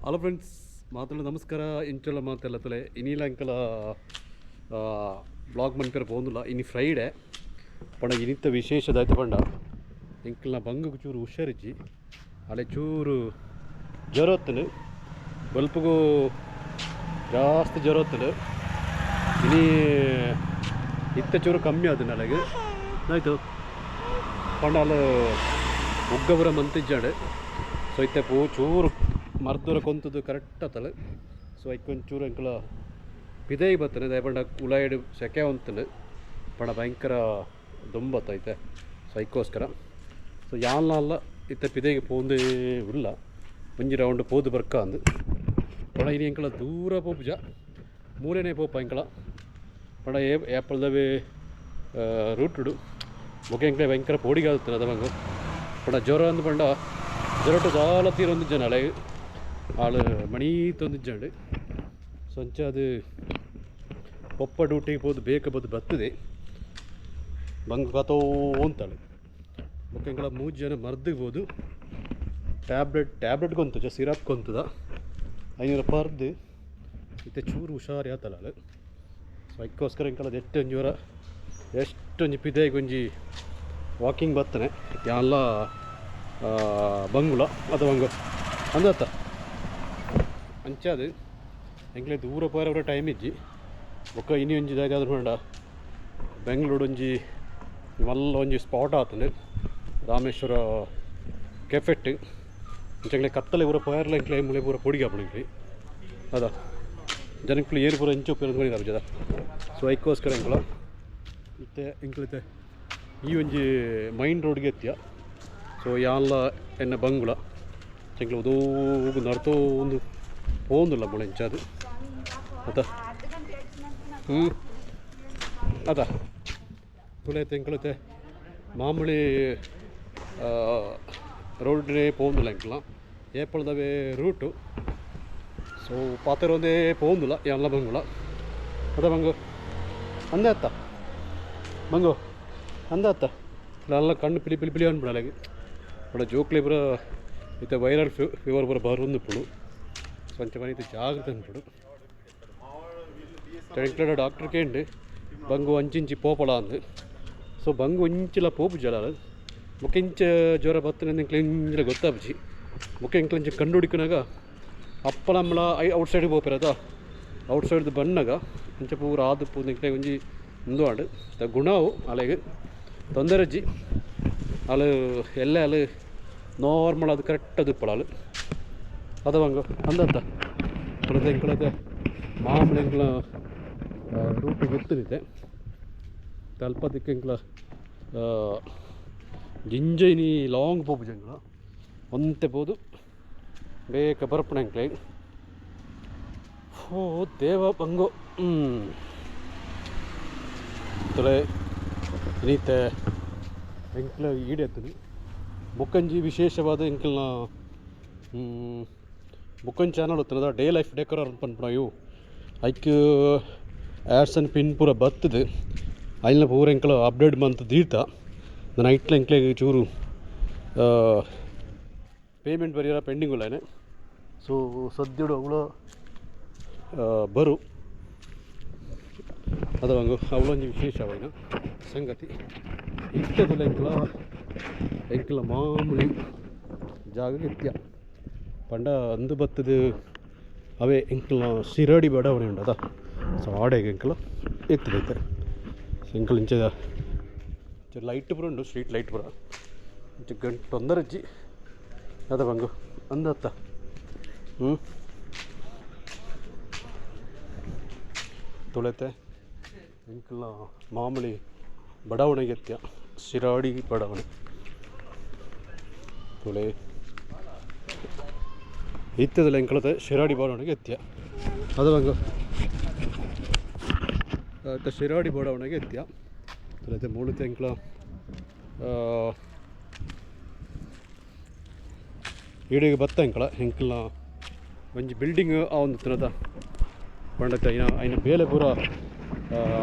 Hello friends, ಮಾತಲ್ಲ ನಮಸ್ಕಾರ. ಇಂಚೊಲ್ಲ ಮಾತೆಲ್ಲ ತುಲೆ ಇನಿಲ ಅಂಕಲ ಬ್ಲಾಗ್ ಮನ್ಪೆರ ಪೋಂದುಲ್ಲ. ಇನಿ ಫ್ರೈಡೆ ಪಂಡ ಇನಿತ್ತ ವಿಶೇಷದಾಯ್ತು ಪಂಡ ಎಂಕಲ್ನ ಬಂಗುಗ್ ಚೂರು ಹುಷಾರಿಜ್ಜಿ, ಅಲೆ ಚೂರು ಜ್ವರ ಹೊತ್ತನು, ಬಲ್ಪುಗು ಜಾಸ್ತಿ ಜ್ವರ ಹೊತ್ತನು. ಇನಿ ಇತ್ತ ಚೂರು ಕಮ್ಮಿ ಆದ ಅಲೆಗ್ ಆಯಿತು ಪಂಡ ಅಲ್ಲ ಉಗ್ಗಪುರ ಮಂತಿಜ್ಜಾಂಡ್. ಸೊ ಇತ್ತೆ ಪೂ ಚೂರು ಮರ್ದೂರ ಕೊಂತುದು ಕರೆಕ್ಟ್ ಆತಲ್. ಸೊ ಐಕ್ ಒಂಚೂರು ಎಂಕಲ ಪಿದಯಿ ಬತ್ತನೆ ದಾಯೆ ಪಂಡ ಉಲಾಯಿಡ್ ಸೆಕೆ ಉಂತುಂಡು ಪಂಡ ಭಯಂಕರ ದುಂಬತ್ತೈತೆ. ಸೊ ಐಕ್ಕೋಸ್ಕರ ಸೊ ಯಾನ್ಲ ಇತ್ತೆ ಪಿದಯಿಗೆ ಪೋಂದೇ ಉಲ್ಲ, ಒಂಜಿ ರೌಂಡ್ ಪೋದು ಬರ್ಕ ಅಂದು. ಪಂಡ ಇನಿ ಎಂಕಲ ದೂರ ಪೋಪುಜ, ಮೂರನೇ ಪೋಪ ಎಂಕಲ. ಪಂಡ ಏ ಏಪಲ್ದವೇ ರೂಟುಡು ಬೊಕ ಎಂಕಲೆ ಭಯಂಕರ ಪೋಡಿಗೆ ಆಗುತ್ತದೆ ಅದ ಬಂಗು. ಪಂಡ ಜ್ವರ ಅಂದು ಪಂಡ ಜ್ವರಟು ದಾಲ ತೀರೊಂದು ಜನ ಅಲೆ ಆಳು ಮಣಿ ತೊಂದಿಜ್ಜಾಂಡು. ಸೊ ಅಂಚ ಅದು ಪೊಪ್ಪ ಡ್ಯೂಟಿಗೆ ಪೋದು ಬೇಕ ಬೋದು ಬರ್ತದೆ ಬಂಗ್ ಕಾತೋ ಅಂತಾಳೆ. ಬೊಕ ಎಂಕಲ ಮೂಜಿ ಜನ ಮರ್ದಿಗೆ ಪೋದು ಟ್ಯಾಬ್ಲೆಟ್ ಟ್ಯಾಬ್ಲೆಟ್ ಕೊಂತುಜ, ಸಿರಪ್ ಕೊಂತುದ ಐನೂರ ಪರ್ದು ಇತ್ತೆ ಚೂರು ಹುಷಾರಿ ಆತಲ್ಲ ಅಳು. ಸೊ ಐಕ್ಕೋಸ್ಕರ ಎಂಕಲ ಎಟ್ಟು ಒಂಜಿ ವರ ಎಷ್ಟೊಂಜಿ ಪಿದೆಗ್ ಒಂಜಿ ವಾಕಿಂಗ್ ಬತ್ತನೆ ಯಾನ್ಲ ಬಂಗುಲ ಅದ ಬಂಗು ಅಂದತ್ತ ಅಂಚಾದು ಎಂಕ್ಲೆ ದೂರ ಪೋಯರ ಟೈಮ್ ಇಜ್ಜಿ. ಬೊಕ್ಕ ಇನಿ ಒಂಜಿ ದಾದ ಪಂಡ ಬೆಂಗ್ಳೂರು ಒಂಜಿ ಮಲ್ಲ ಒಂಜಿ ಸ್ಪಾಟ್ ಆತುಂಡು ರಾಮೇಶ್ವರ ಕೆಫೆಟ್. ಅಂಚ ಕತ್ತಲೆ ಪೂರ ಪೋಯರ್ಲ ಎಂಕ್ಲೆ ಮುಳೆ ಪೂರ ಪೊಡಿಗೆ ಆಪುಂಡು ಎಂಕ್ಲೆ ಅದ ಜನಕ್ಕುಲು ಏರು ಪೂರ ಇಂಚ ಉಪ್ಪು ಜದ. ಸೊ ಐಕ್ಕೋಸ್ಕರ ಎಂಕುಲ ಇತ್ತೆ ಎಂಕ್ಲಿತ್ತೆ ಈ ಒಂಜಿ ಮೈನ್ ರೋಡ್ಗೆ ಎತ್ತಿಯ. ಸೊ ಯಾನ್ಲ ಎನ್ನ ಬಂಗುಲ ಎಂಕ್ಲ ಉದೋಗು ನಡ್ತೋ ಒಂದು ಪೋಂದುಲ್ಲ ಮುಳೆ ಇಂಚಾದು ಅತ ಹ್ಞೂ ಅದ ತುಳೈತೆ ಎಂಕ್ಲತೆ ಮಾಮೂಲಿ ರೋಡ್ನೇ ಪೋಂದುಲ್ಲ ಎಂಕ್ಲ ಏಪಲ್ದವೇ ರೂಟು. ಸೊ ಪಾತೆರೊಂದೇ ಪೋಂದುಲ್ಲ ಯಾನ್ಲ ಬಂಗುಲ ಅದ ಬಂಗು ಅಂದೆ ಅತ್ತ ಬಂಗು ಅಂದ ಅತ್ತ ಎಲ್ಲ ಕಣ್ಣು ಪಿಲಿ ಪಿಲಿ ಪಿಲಿ ಅನ್ಬಿಡಲಾಗಿ. ಬಡ ಜೋಕ್ಲೆ ಪೂರ ಇತ್ತೆ ವೈರಲ್ ಫೀವರ್ ಪೂರ ಬರೊಂದು ಇಪ್ಪುಂಡು. ಸೊ ಅಂಚ ಮನೆ ಜಾಗ್ರತೆ ಅನ್ಬಿಡು. ಎಂಕ್ಲೆಡ ಡಾಕ್ಟ್ರ್ ಕೇಂಡು ಬಂಗು ಅಂಚಿಂಚಿ ಪೋಪಳ ಅಂದು. ಸೊ ಬಂಗು ಒಂಚಿಲ ಪೋಪು ಜಲ ಬೊಕ ಇಂಚ ಜ್ವರ ಬತ್ತನೆ ಎಂಕ್ಲೆ ಇಂಚಿಲ ಗೊತ್ತಾಪುಜಿ. ಬೊಕ ಎಂಕ್ಲ ಇಂಚ ಕಂಡು ಅಪ್ಪಲಮ್ಮಲ I out ಸೈಡ್ಗೆ ಪೋಪೆರದ ಔಟ್ ಸೈಡ್ ಬನ್ನಗ ಅಂಚ ಪೂರ ಆದುಪ್ಪು ಎಂಕ್ಲೆ ಒಂಜಿ ಉಂದು ಆಂಡ್. ಗುಣವು ಅಲೆಗ್ ತೊಂದರೆಜ್ಜಿ, ಅಲು ಎಲ್ಲೆ ಅಲು ನಾರ್ಮಲ್ ಅದು ಕರೆಕ್ಟ್ ಅದು ಇಪ್ಪಳ ಅಲು ಅದ ಬಂಗು ಅಂದತ್ತ ಎಂಕ್ಲತೆ ಎಂಕ್ಲತೆ ಮಾಮೂಲಿ ಎಂಕ್ಲ ರೂಟ್ ಗೊತ್ತಿರುತ್ತೆ ತಲ್ಪದಕ್ಕೆ ಎಂಕ್ಲ ಜಿಂಜ ಇನಿ ಲಾಂಗ್ ಪೋಪುಜ ಎಂಕ್ಲ ಒಂತೆ ಪೋದು ಬೇಕ ಬರ್ಪುಣ ಎಂಕ್ಲೆ. ಓ ದೇವ ಬಂಗು ತುಲೆ ಇನಿತೆ ಎಂಕ್ಲ ಈಡೆತ್ತದು ಬೊಕ್ಕಂಜಿ ವಿಶೇಷವಾದ ಎಂಕಲ್ನ ಬೊಕ್ಕೊಂಜಿ ಚಾನಲ್ ಉತ್ತನದ ಡೇ ಲೈಫ್ ಡೆಕೋರರ್ ಪನ್ಪುನ ಇವು ಐಕ್ ಆ್ಯಡ್ಸ್ ಅಂಡ್ ಪಿನ್ ಪೂರ ಬತ್ತದು ಐಲ್ನ ಪೂರ ಎಂಕಲ ಅಪ್ಡೇಟ್ ಮಂತ್ ದೀತ. ನನ ಐಟ್ಲ ಎಂಕ್ಲೆಗ್ ಚೂರು ಪೇಮೆಂಟ್ ಬರಿಯರ ಪೆಂಡಿಂಗ್ ಉಲ್ಲೇನೆ. ಸೊ ಸದ್ಯಡು ಅವಳು ಬರು ಅದ ಬಂಗು ಅವಳೊಂಜಿ ವಿಶೇಷವಾಯಿನ ಸಂಗತಿ. ಇತ್ತದಲ್ಲ ಎಂಕಲ ಎಂಕಲ ಮಾಮೂಲಿ ಜಾಗಕ್ಕೆ ಇತ್ಯ ಪಂಡ ಅಂದು ಬತ್ತದು ಅವೇ ಎಂಕಲ್ನ ಸಿರಾಡಿ ಬಡಾವಣೆ ಉಂಡು ಅದ. ಸೊ ಆಡೆಗೆ ಎಂಕಲ ಎತ್ತದೈತೆ. ಸೊ ಎಂಕಲ್ ಇಂಚದ ಲೈಟ್ ಪೂರ ಉಂಡು, ಸ್ಟ್ರೀಟ್ ಲೈಟ್ ಪೂರ ಇಂಚ ಗಂಟು ತೊಂದರೆಜ್ಜಿ ಅದ ಬಂಗು ಅಂದತ್ತ ಹ್ಞೂ ತುಳೆತೆ ಎಂಕಲ್ನ ಮಾಮೂಲಿ ಬಡಾವಣೆಗೆ ಎತ್ಯ ಶಿರಾಡಿ ಬಡಾವಣೆ ತುಳೆ ಇತ್ತದಲ್ಲ ಎಂಕಲತೆ ಶಿರಾಡಿ ಬಡಾವಣೆಗೆ ಎತ್ಯ ಅದ ಬಂಗು ಇತ್ತ ಶಿರಾಡಿ ಬಡಾವಣೆಗೆ ಎತ್ಯ ತುಳೆತೆ ಮೂಳುತ್ತೆ ಎಂಕಲ ಈಡೆಗೆ ಬತ್ತ ಎಂಕಲ ಎಂಕಲ್ನ ಒಂಜಿ ಬಿಲ್ಡಿಂಗ್ ಆ ಒಂದು ತಿನ್ನದ ಪಂಡತ್ತೆ ಐನ ಐನ ಬೇಲೆ ಪೂರ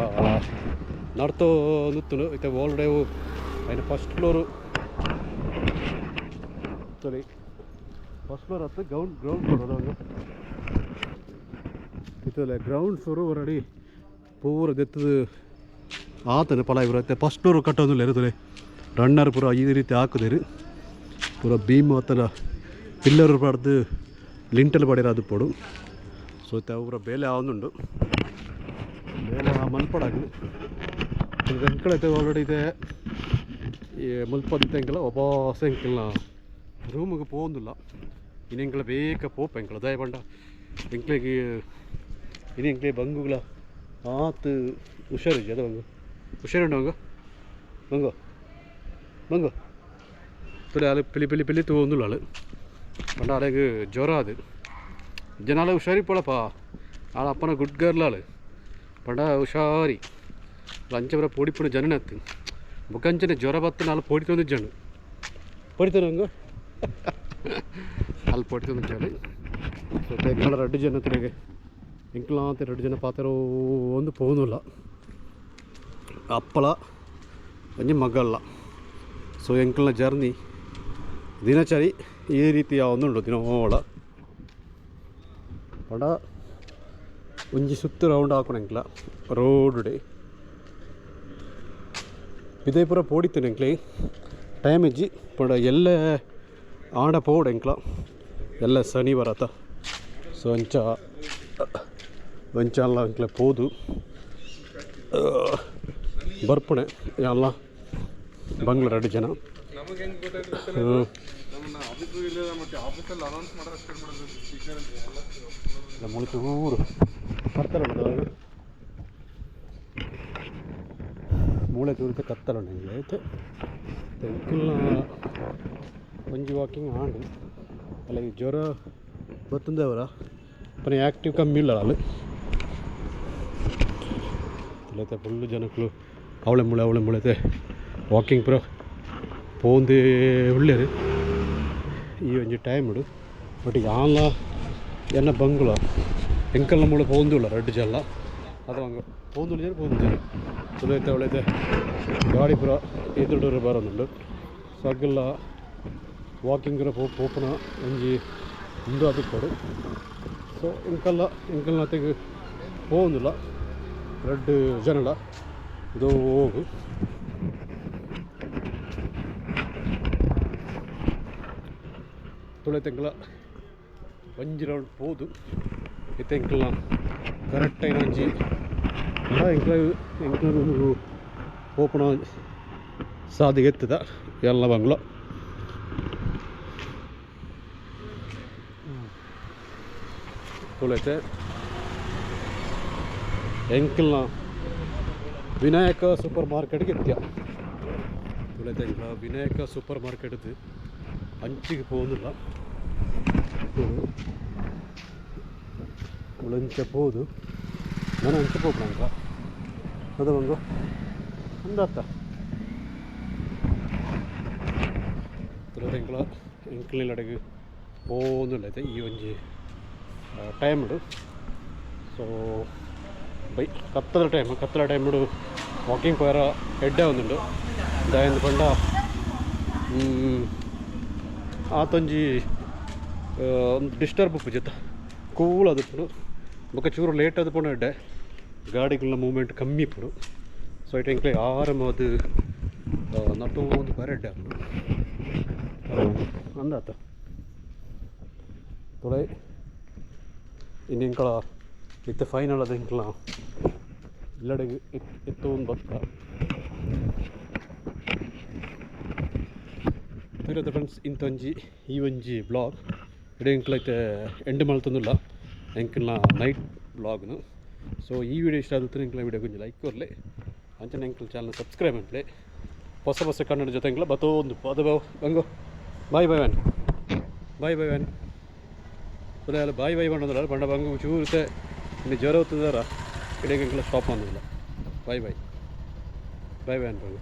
ನಡ್ತೋ ನುತ್ತುಂಡು. ಇತ್ತೆ ಓಲ್ಡೇವು ಐನ ಫಸ್ಟ್ ಫ್ಲೋರು ತೊಲಿ. ಫಸ್ಟ್ ಫ್ಲೋರ್ ಹತ್ತು ಗ್ರೌಂಡ್ ಗ್ರೌಂಡ್ ಫ್ಲೋರ್ ಅದು ಇತ್ತಲ್ಲ ಗ್ರೌಂಡ್ ಫ್ಲೋರ್ ಹೊರಡಿ ಪೂರ ದೆತ್ತದು ಆತನ ಪಲಾಯಿ ಬರುತ್ತೆ. ಫಸ್ಟ್ ಫ್ಲೋರ್ ಕಟ್ಟೋದಿಲ್ಲ ಇರುತ್ತದೆ. ರನ್ನರ್ ಪೂರ ಈ ರೀತಿ ಹಾಕುದಿರು. ಪೂರ ಭೀಮ್ ಆತನ ಪಿಲ್ಲರ್ ಪಾಡ್ದು ಲಿಂಟಲ್ ಪಾಡಿರ ಅದು ಪೋಡು. ಸೊ ಇತ್ತೆ ಅವು ಪೂರ ಬೇಲೆ ಆವೊಂದುಂಡು. ಬೇಲೆ ಮನ್ಪಡಾಗಲಿ ಎಂಕಳೈತೆ ಆಲ್ರೆಡಿ ಇದೆ. ಈ ಮುಲ್ಪದಿತ್ತೆ ಎಂಕಲ ಒಬ್ಬಾಸ ಎಂಕಲ್ನ ರೂಮಿಗೆ ಪೋವೊಂದಿಲ್ಲ. ಇನ್ನು ಎಂಕಲ ಬೇಗ ಪೋಪ ಎಂಕಲ ದಾಯ ಪಂಡ ಎಂಕ್ಲೆಗ್ ಇನ್ನು ಎಂಕ್ಲೆ ಬಂಗುಗಳ ಆತ್ ಹುಷಾರಿಜ್ಜಿ. ಅದ ಬಂಗು ಹುಷಾರುಂಡು. ಬಂಗು ಬಂಗು ಬಂಗು ತುಲೆ ಆಲು ಪಿಲಿ ಪಿಲಿ ಪಿಲಿ ತೂವೊಂದುಲ್ಲ. ಆಳು ಪಂಡ ಅಲೆಗ್ ಜ್ವರ ಅದು ಜನಾಲ ಹುಷಾರಿ ಪೋಳಪ್ಪ. ಆಳ ಅಪ್ಪನ ಗುಡ್ ಗರ್ಲ್ ಆಳು. ಪಂಡ ಹುಷಾರಿ ಅಂಚೆ ಪೂರ ಪೋಡಿಪುಣ ಜನನ ಅತ್ತು ಬೊಕಂಚನೆ ಜ್ವರ ಬತ್ತು ನಾಲ್ ಪೋಡಿತೊಂದು ಜನ ಪೊಡಿತಾನ ಹಂಗು ಅಲ್ಲಿ ಪೊಡಿತೊಂದು ಜನ. ಸೊ ಎಂಕಲ ರಡ್ಡು ಜನ ತಿರುಗಿ ಎಂಕಲಾಂತ ರಡ್ಡು ಜನ ಪಾತೆರ ಒಂದು ಪೋನುಲ್ಲ. ಅಪ್ಪಲ ಒಂಜಿ ಮಗಲ್ಲ. ಸೊ ಎಂಕಲ್ನ ಜರ್ನಿ ದಿನಚರಿ ಈ ರೀತಿ ಒಂದುಂಡು ದಿನೋಳ. ಪಂಡ ಒಂಜಿ ಸುತ್ತು ರೌಂಡ್ ಹಾಕುನ ಎಂಕ್ಲ ರೋಡ್ ಪಿದೈ ಪೂರ ಪೋಡಿತ್ತೇನೆ. ಎಂಕ್ಲೆ ಟೈಮ್ ಇಜ್ಜಿ. ಪಂಡ ಎಲ್ಲೆ ಆಂಡ ಪೋಡು ಎಂಕ್ಲ ಎಲ್ಲ ಶನಿವಾರ ಆತ. ಸೊ ಅಂಚ ಅಂಚ ಅಲ್ಲ ಎಂಕ್ಲೆ ಪೋದು ಬರ್ಪುಣೆ ಎಲ್ಲ ಬಂಗ್ಲ ರಡ್ಡು ಜನ. ನಮಗೆ ಹೆಂಗ್ ಗೊತ್ತಾಯ್ತು? ನಮ್ಮನ್ನ ಆಫೀಸ್ ಇಲ್ಲ ಮತ್ತೆ ಆಫೀಸಲ್ಲಿ ಅನೌನ್ಸ್ ಮಾಡೋದು ಅಷ್ಟೇ ಮಾಡೋದು ಸ್ಪೀಕರ್ ಅಂತ ಎಲ್ಲ. ಮೂಳೆ ಚೂರು ಕತ್ತಲ ಉಂಟು. ಮೂಳೆ ತೂರಿತ ಕತ್ತಲ ಉಂಟು ಎಂಕ್ಲೆ ಐತೆ. ಎಂಕಲ್ನ ಒಂಜಿ ವಾಕಿಂಗ್ ಆಂಡ್ ಅಲ್ಲ. ಈ ಜ್ವರ ಬತ್ತಂದವರ ಪನ ಆ್ಯಕ್ಟಿವ್ ಕಮ್ಮಿ ಇಲ್ಲ ಅಲ್ಲಿ. ಅಲ್ಲೈತೆ ಫುಲ್ಲು ಜನಕ್ಕಲು ಅವಳೆ ಮುಳೆ ಅವಳೆ ಮುಳೆತೆ ವಾಕಿಂಗ್ ಪೂರ ಪೋಂದೇ ಉಳ್ಳೇರು ಈ ಒಂಜಿ ಟೈಮ್. ಬಟ್ ಯಾನ್ಲ ಎನ್ನ ಬಂಗುಲ ಎಂಕಲ್ನ ಮೂಳೆ ಪೋಂದುಲ್ಲ ರಡ್ಡು ಜಲ್ಲ. ಅದು ಹಂಗ ಪೋಂದುಲ್ಲ ಪೋಂದು ತುಲೈತೆ ಅವಳೈತೆ ಗಾಡಿ ಪೂರ ಎದುರು ಬರೋದುಂಡು. ಸಗ್ಗಲ್ಲ ವಾಕಿಂಗ್ ಪೋಪುನ ಒಂಜಿ ಉಂದು ಕೊಡು. ಸೊ ಎಂಕಲ್ಲ ಎಂಕಲ್ನತೆಗ್ ಪೋವೊಂದುಲ್ಲ ರಡ್ಡು ಜನಲ ಇದು ಹೋಗು ತುಳೆತೆಂಕಲ ಒಂಜಿ ರೌಂಡ್ ಪೋದು. ಇತ್ತೆ ಎಂಕಲ್ನ ಕರೆಕ್ಟ್ ಐನ ಒಂಜಿ ಎಂಕ್ಲ ಎಂಕ್ಲ ರೂಮುಗು ಪೋಪುನ ಸಾದಿಗೆ ಎತ್ತದ ಎಲ್ಲ ಬಂಗ್ಲ ತುಳೈತೆ. ಎಂಕಲ್ನ ವಿನಾಯಕ ಸೂಪರ್ ಮಾರ್ಕೆಟ್ಗೆ ಎತ್ತಿಯ ತುಳೈತೆ. ಎಂಕ್ಲ ವಿನಾಯಕ ಸೂಪರ್ ಮಾರ್ಕೆಟ್ ಅಂಚಿಗೆ ಪೋವೊಂದುಲ್ಲ. ಮುಳಂಚ ಪೋದು ನಾನು ಅಂಚ ಪೋಪುನ ಅಂಕ ಅದು ಬಂಗು ಅಂದಾತ ತುಳೈತೆ. ಎಂಕ್ಲ ಎಂಕ್ಲಿನಡೆಗ್ ಪೋವೊಂದುಲ್ಲ ಐತೆ ಈ ಒಂಜಿ ಟೈಮ್ಡ್. ಸೊ ಬೈ ಕತ್ತಲ ಟೈಮ್, ಕತ್ತಲ ಟೈಮ್ಡ್ ವಾಕಿಂಗ್ ಪೋಯರ ಎಡ್ಡೆ ಒಂದುಂಡು. ದಾಯೆಂದ್ ಪಂಡ ಆತೊಂಜಿ ಡಿಸ್ಟರ್ಬ್ ಉಪ್ಪುಜತ್ತ, ಕೂಲ್ ಆದಿಪ್ಪುಂಡು. ಬೊಕ ಚೂರು ಲೇಟ್ ಆದಿಪ್ಪುಂಡು ಎಡ್ಡೆ, ಗಾಡಿಗಳ ಮೂವ್ಮೆಂಟ್ ಕಮ್ಮಿ ಇಪ್ಪುಂಡು. ಸೊ ಇಟ್ ಎಂಕ್ಲೆ ಆರಾಮವಾದ್ ನಟೋಂದು ಪೋಯರ ಎಡ್ಡೆ ಆಪುಂಡು ಅಂದಾತ ತುಳೈ. ಇನ್ನು ಎಂಕಲ ಇತ್ತೆ ಫೈನಲ್ ಅದ ಎಂಕಲ್ನ ಇಲ್ಲಡೆಗ್ ಎತ್ತೊಂದು ಬತ್ತ ತಿರತ. ಫ್ರೆಂಡ್ಸ್, ಇಂತೊಂಜಿ ಈ ಒಂಜಿ ಬ್ಲಾಗ್ ಇಡೆ ಎಂಕ್ಲ ಇತ್ತೆ ಎಂಡ್ ಮಲ್ತೊಂದುಲ್ಲ ಎಂಕಲ್ನ ನೈಟ್ ಬ್ಲಾಗ್ನು. ಸೊ ಈ ವಿಡಿಯೋ ಇಷ್ಟ ಆಗುತ್ತೆ ಎಂಕ್ಲ ವಿಡಿಯೋ ಒಂಜಿ ಲೈಕ್ ಕೊರ್ಲೆ. ಅಂಚನೆ ಎಂಕಲ್ ಚಾನಲ್ ಸಬ್ಸ್ಕ್ರೈಬ್ ಮಲ್ಪಲೆ. ಹೊಸ ಹೊಸ ಕನ್ನಡ ಜೊತೆ ಎಂಕ್ಲ ಬತ್ತೊಂದು ಅದು ಬಂಗು. Bye bye van, bye bye van. ಅಲ್ಲ ಬಾಯ್ ಬಾಯ್ ಪಂಡೊಂದುಲ್ಲ. ಪಂಡ ಬಂಗು ಚೂರು ಇನ್ನು ಜ್ವರ ಹೊತ್ತದಾರ ಇಡೀ ಎಂಕ್ಲ ಸ್ಟಾಪ್ ಬಂದಿಲ್ಲ. Bye bye bye bye ಅನ್ಪಂಡು.